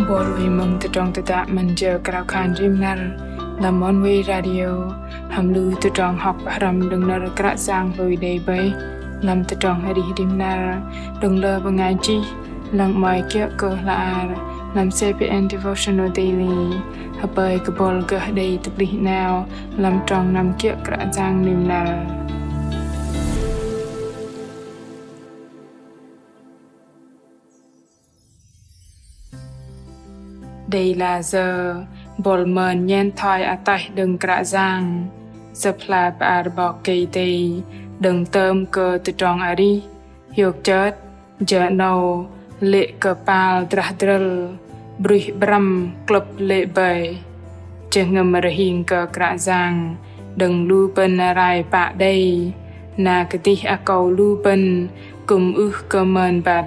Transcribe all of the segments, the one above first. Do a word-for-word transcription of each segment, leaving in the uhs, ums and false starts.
Bol wei mơ̆ng tơdrong tơdă 'Măn Jơ Krao Khan Rim Năr lăm Oneway Radio, hăm lu tơdrong hŏk pơhrăm đơ̆ng nơ̆r Kră Yang hlôi đei bơih lăm tơdrong arih rim năr, đơ̆ng lơ bơngai chih lăng 'mơ̆i kiơ̆ kơ hla ar lăm C P N Devotional Daily. Hơpơi kơ bol gơh đei tơplih 'nao lăm trong năm kiơ̆ Kră Yang rim năr. Đei layơ bol mơn nhen thoi ataih đơ̆ng Kră Yang, Sơ̆p hla bơar 'Bok Kei-Dei đơ̆ng tơm kơ tơdrong arih, hiôk chơt, jơ 'nâu, lê̆ kơpal drah drơ̆l, bruih 'brăm klơ̆p lê̆ bơih. Jơhngơ̆m rơhing kơ Kră Yang đơ̆ng lu bơ̆n rai pă đei, na kơdih akâu lu bơ̆n kư̆m ưh kơ mơn băt.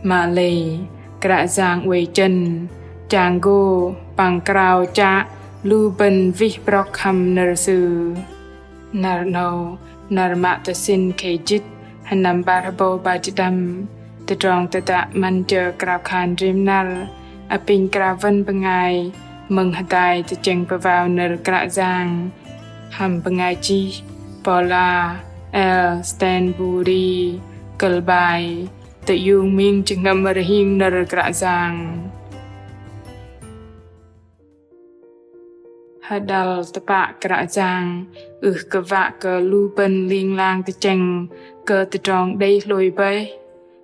Mă lei, Kră Yang oei chơ̆n, chang gô păng krao chă lu bơ̆n wih brŏk hăm nơ̆r Sư. Năr 'nâu, năr mă tơsĭn khei jĭt, sơnăm 'bar hơbâu 'bar jĭt pơđăm, tơdrong tơdă 'Măn Jơ Krao Khan Rim Năr apinh krao wăn bơngai mơ̆ng hơdai tơchĕng pơwao nơ̆r Kră Yang hăm bơngai chih Paula L. Stanbury, kơ̆l bai Tơiung ming jơhngơ̆m rơhing nơ̆r Kră Yang. Hơđăl tơpă Kră Yang ưh kơ wă kơ lu bơ̆n ling lang tơchĕng kơ tơdrong đei hlôi bơih.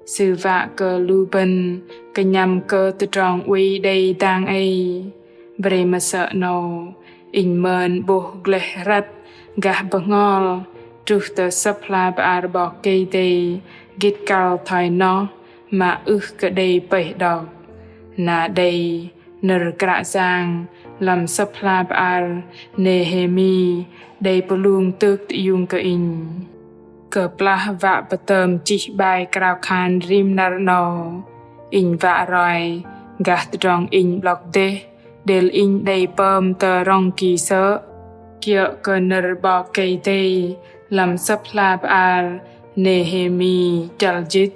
Sư wă kơ lu bơ̆n kơnhăm kơ tơdrong oei đei dang ei. Bre mă sơ̆ 'nâu, inh mơn 'bôh gleh hrăt gah bơhngol truh tơ Sơ̆p hla bơar 'Bok Kei-Dei gĭt kăl thoi noh mă ưh kơ đei pơih đŏk. Na đei nơ̆r Kră Yang lăm Sơ̆p hla bơar Nêhêmi đei pơlung tŭk tơiung kơ inh. Kơplah wă pơtơm chih bai krao khan rim năr 'nâu, inh wă roi gah tơdrong inh 'blŏk dêh đêl inh đei pơm tơ rŏng ki sơ̆ kiơ̆ kơ nơ̆r 'Bok Kei-Dei lăm Sơ̆p hla bơar Nêhêmi chăl jĭt.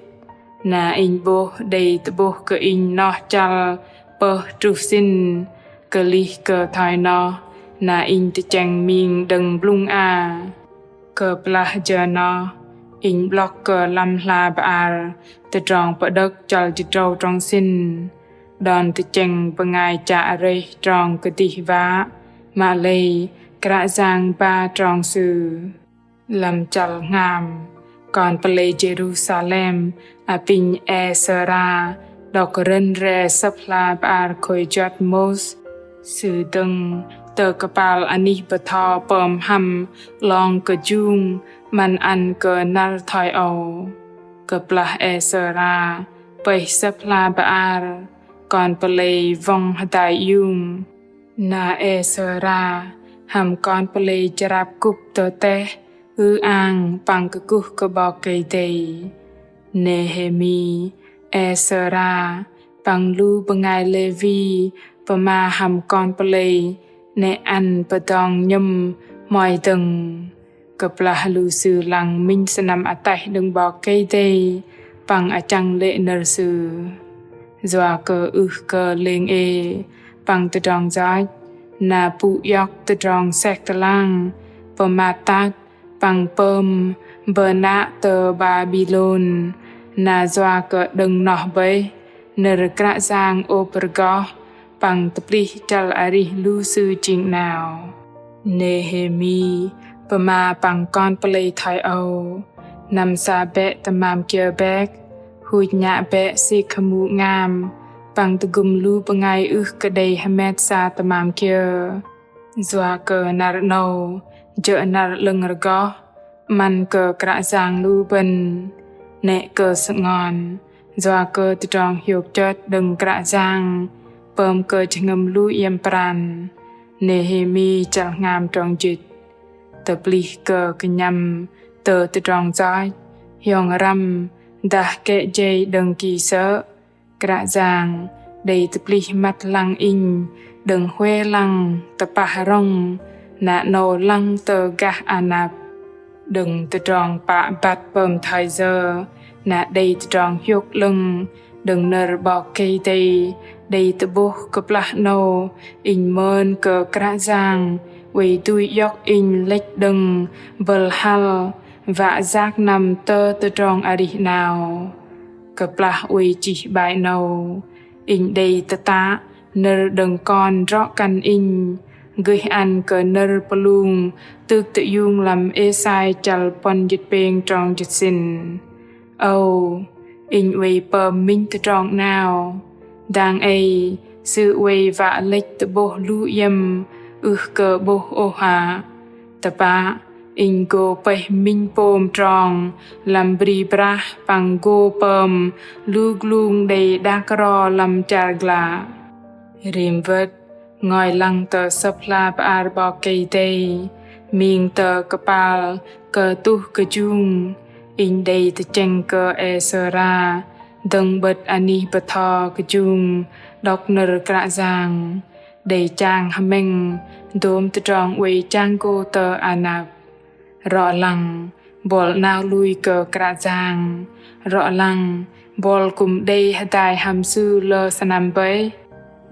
Na inh 'bôh đei tơ'bôh kơ inh noh chăl pơh truh sĭn, kơlih kơ thoi noh na inh tơchĕng ming đơ̆ng blŭng a. Kơplah jơ noh, inh 'blŏk kơ lăm hla bơar Tơdrong Pơđơ̆k chăl jĭt drâu trong sĭn. Đon tơchĕng bơngai chă rơih trong kơdih wă, mă lei Kră Yang ba trong sư. Lăm chăl hngam, kon pơlei Jêrusalem apinh Êsra đŏk rơ̆n re Sơ̆p hla bơar Khôi Juăt Môis. Sư dơ̆ng tơ kơpal anih bơtho pơm hăm 'long kơjung 'măn ăn kơ năr thoi âu. Kơplah Êsra pơih Sơ̆p hla bơar, kon pơlei wŏng hơdai iung. Na Êsra hăm kon pơlei jrap kŭp tơ teh, ư-ang păng kơkuh kơ 'Bok Kei-Dei. Nêhêmi, Êsra păng lu bơngai Lêwi pơma hăm kon pơlei 'nĕ ăn pơdong nhơ̆m hmoi dơ̆ng. Kơplah lu sư lăng minh sơnăm ataih đơ̆ng 'Bok Kei-Dei păng achăng lê̆ nơ̆r Sư. Yua kơ ưh kơ lêng ê păng tơdrong yoch, na pŭ iŏk tơdrong sek tơlang, pơmat tat păng pơm bơnă tơ Babilôn, na yua kơ đơ̆ng noh bơih nơ̆r Kră Yang ôp rơgoh păng tơplih chăl arih lu sư jing 'nao. Nêhêmi pơma păng kon pơlei thoi âu: Năm sa bĕ tơmam kiơ bĕk, huch nhă bĕ sik hơmu 'ngam păng tơgŭm lu bơngai ưh kơ đei hơmet sa tơmam kiơ. Yua kơ năr 'nâu jơ̆ năr 'lơ̆ng rơgoh, 'măn kơ Kră Yang lu bơ̆n. 'Nĕ kơ sơngon, yua kơ tơdrong hiôk chơt đơ̆ng Kră Yang pơm kơ jơhngơ̆m lu iĕm pran. Nêhêmi chăl hngam trong jĭt. Tơplih kơ kơnhăm tơ tơdrong yoch, hiong răm dah kĕ jei đơ̆ng ki sơ̆, Kră Yang đei tơplih măt lăng inh đơ̆ng huê lăng tơpah rŏng, na 'nâu lăng tơ gah anăp. Đơ̆ng tơdrong pă băt pơm thoi yơ, na đei tơdrong hiôk 'lơ̆ng đơ̆ng nơ̆r 'Bok Kei-Dei đei tơ'bôh kơplah 'nâu inh mơn kơ Kră Yang oei dui iŏk inh lĕch đơ̆ng bơ̆l hăl wă yak năm tơ tơdrong arih 'nao. Kơplah oei chih 'bai 'nâu, inh đei tơtă nơ̆r đơ̆ng kon drŏ kăn inh gơih ăn kơ nơ̆r pơlung tŭk tơiung lăm Êsai chăl puăn jĭt pêng trong jĭt sĭn. Âu, inh oei pơm minh tơdrong 'nao. Dang ei, Sư oei wă lĕch tơ'bôh lu iĕm ưh kơ 'bôh ôh hă. Tơpă, inh gô pơih minh pôm trong lăm bri brah păng gô pơm lu glung đei đak ro lăm char glă. Rim wơ̆t, ngôi lăng tơ Sơ̆p hla bơar 'Bok Kei-Dei, ming tơ kơpal kơtuh kơjung, inh đei tơchĕng kơ Êsra dơ̆ng 'bơ̆t anih bơtho kơjung đŏk nơ̆r Kră Yang, đei chang hơmĕng dôm tơdrong oei chang gô tơ anăp. Rŏ lăng, buăl 'nao lui kơ Kră Yang. Rŏ lăng, buăl kư̆m đei hơdai hăm Sư lơ sơnăm bơih.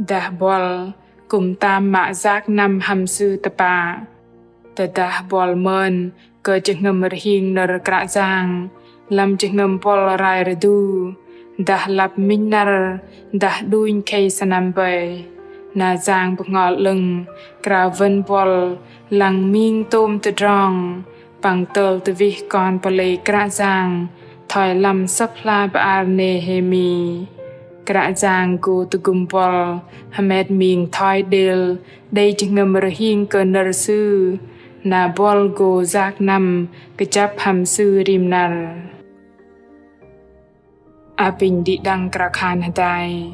Dah buăl kư̆m tam mă yak năm hăm Sư tơpă. Tơdah buăl mơn kơ jơhngơ̆m rơhing nơ̆r Kră Yang lăm jơhngơ̆m buăl rai rơdu, dah lăp minh năr, dah đunh khei sơnăm bơih, na Yang Bơhngol 'Lơ̆ng krao wơ̆n buăl lăng ming tôm tơdrong, păng tơl tơwih kon pơlei Kră Yang thoi lăm Sơ̆p hla bơar Nêhêmi. Kră Yang gô tơgŭm buăl hơmet ming thoi đêl đei jơhngơ̆m rơhing kơ nơ̆r Sư, na buăl gô yak năm kơjăp hăm Sư rim năr. Apinh đĭ đăng krao khan hơdai.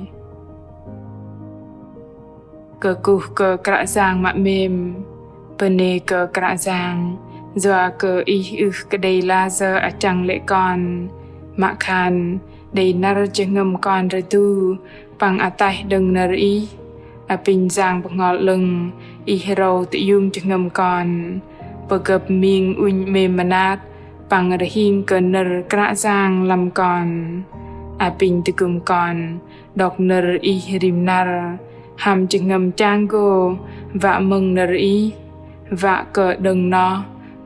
Kơkuh kơ Kră Yang mă 'mêm, bơnê kơ Kră Yang, yua kơ Ih ưh kơ đei layơ achăng lê̆ kon, mă khan đei năr jơhngơ̆m kon rơdu, păng ataih đơ̆ng nơ̆r Ih. Apinh Yang Bơhngol 'Lơ̆ng, Ih rơ̆u tơiung jơhngơ̆m kon, pơgơ̆p ming ŭnh 'mêm mơnat, păng rơhing kơ nơ̆r Kră Yang lăm kon. Apinh tơgŭm kon đŏk nơ̆r Ih rim năr, hăm jơhngơ̆m chang gô wă mơ̆ng nơ̆r Ih, wă kơ đơ̆ng noh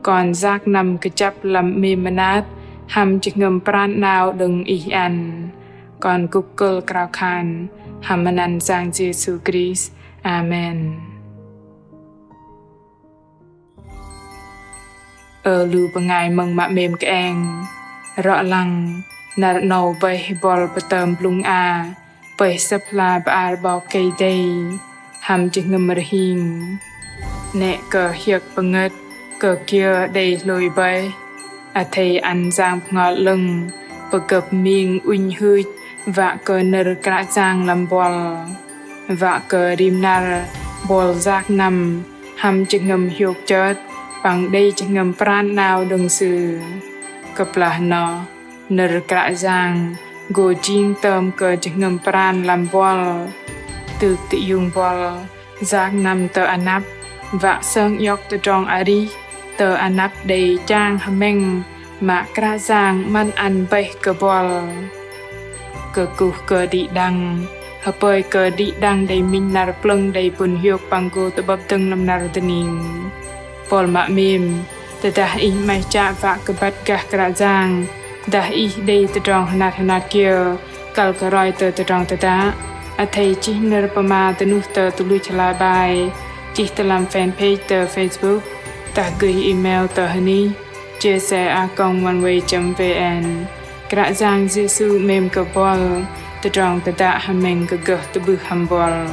kon yak năm kơjăp lăm 'mêm mơnat, hăm jơhngơ̆m pran 'nao đơ̆ng Ih ăn. Kon kŭk kơ̆l krao khan hăm anăn Yang Yêsu Krist. Amen. Ơ lu bơngai mơ̆ng mă 'mêm kơeng, rŏ lăng năr 'nâu bơih buăl pơtơm blŭng a pơih Sơ̆p hla bơar 'Bok Kei-Dei hăm jơhngơ̆m rơhing. 'Nĕ kơ hiơ̆k pơngơ̆t kơ kiơ đei hlôi bơih, athei ăn Yang Bơhngol 'Lơ̆ng pơgơ̆p ming ŭnh hưch wă kơ nơ̆r Kră Yang lăm buăl, wă kơ rim năr buăl yak năm hăm jơhngơ̆m hiôk chơt păng đei jơhngơ̆m pran 'nao đơ̆ng Sư. Kơplah noh, nơ̆r Kră Yang gô jing tơm kơ jơhngơ̆m pran lăm buăl, tŭk tơiung buăl yak năm tơ anăp, wă sơng iŏk tơdrong arih tơ anăp đei chang hơmĕng mă Kră Yang 'măn ăn bơih kơ buăl. Kơkuh kơ đĭ đăng, hơpơi kơ đĭ đăng đei minh năr plơ̆ng đei pŭn hiôk păng gô tơ'bơ̆p dơ̆ng lăm năr dơning. Buăl mă 'mêm, tơdah ih 'maih chă wă kơ băt gah Kră Yang, dah ih đei tơdrong hơnat hơnat kiơ kăl kơ roi tơ tơdrong tơdă, athei chih nơ̆r pơma dơnuh tơ tơluch hla bơar, chih tơ lăm fanpage tơ Facebook, dah gơih email tơ hơnih J S A a còng oneway chấm V N. Kră Yang Yêsu 'mêm kơ buăl, tơdrong tơdă hơmĕng kơ gơh tơ'bưh hăm buăl.